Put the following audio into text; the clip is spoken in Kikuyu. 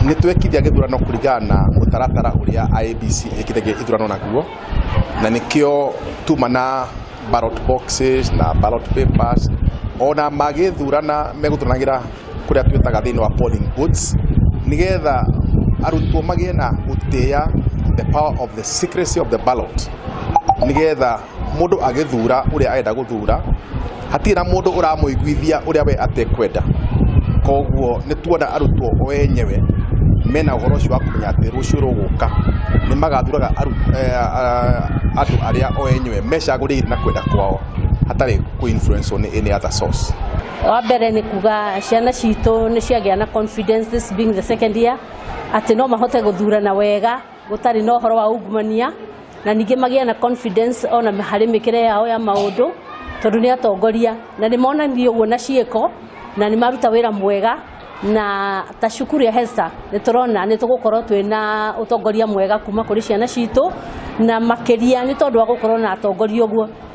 Nĩ twekithia gĩthurano kũringana na mũtaratara ũrĩa IEBC ĩkithagia ithurano naguo, na nĩkĩo tuma na ballot boxes na ballot papers. Ona magĩthurana megũthuranagĩra kũrĩa twĩtaga thĩinĩ wa polling booths, nĩgetha arutwo magĩe na gũtĩĩa the power of the secrecy of the ballot, nĩgetha mũndũ agĩthura ũrĩa arenda gũthura hatirĩ na mũndũ ũramũiguithia ũrĩa we atekwenda. Koguo nĩ tuona arutwo o enyewe mena ũhoro ũcio wa kũmenya atĩ rũciũ rũgũka nĩ magathuraga andũ arĩa o enyewe mecagũrĩire na kwenda kwao, hatarĩ kũ influence nĩ any other source. Wa mbere nĩ kuga ciana citũ nĩ ciagĩa na confidence, this being the second year, atĩ no mahote gũthurana wega gũtarĩ na ũhoro wa ungumania, na ningĩ magĩe na confidence ona harĩ mĩkĩre yao ya maũndũ, tondũ nĩ atongoria na nĩ monanirie ũguo na ciĩko na nĩ maruta wĩra mwega. Na ta cukuru ya Hesta nĩ tũrona nĩ tũgũkorwo twĩna ũtongoria mwega kuma kũrĩ ciana citũ, na makĩria nĩ tondũ wa gũkorwo na atongoria ũguo.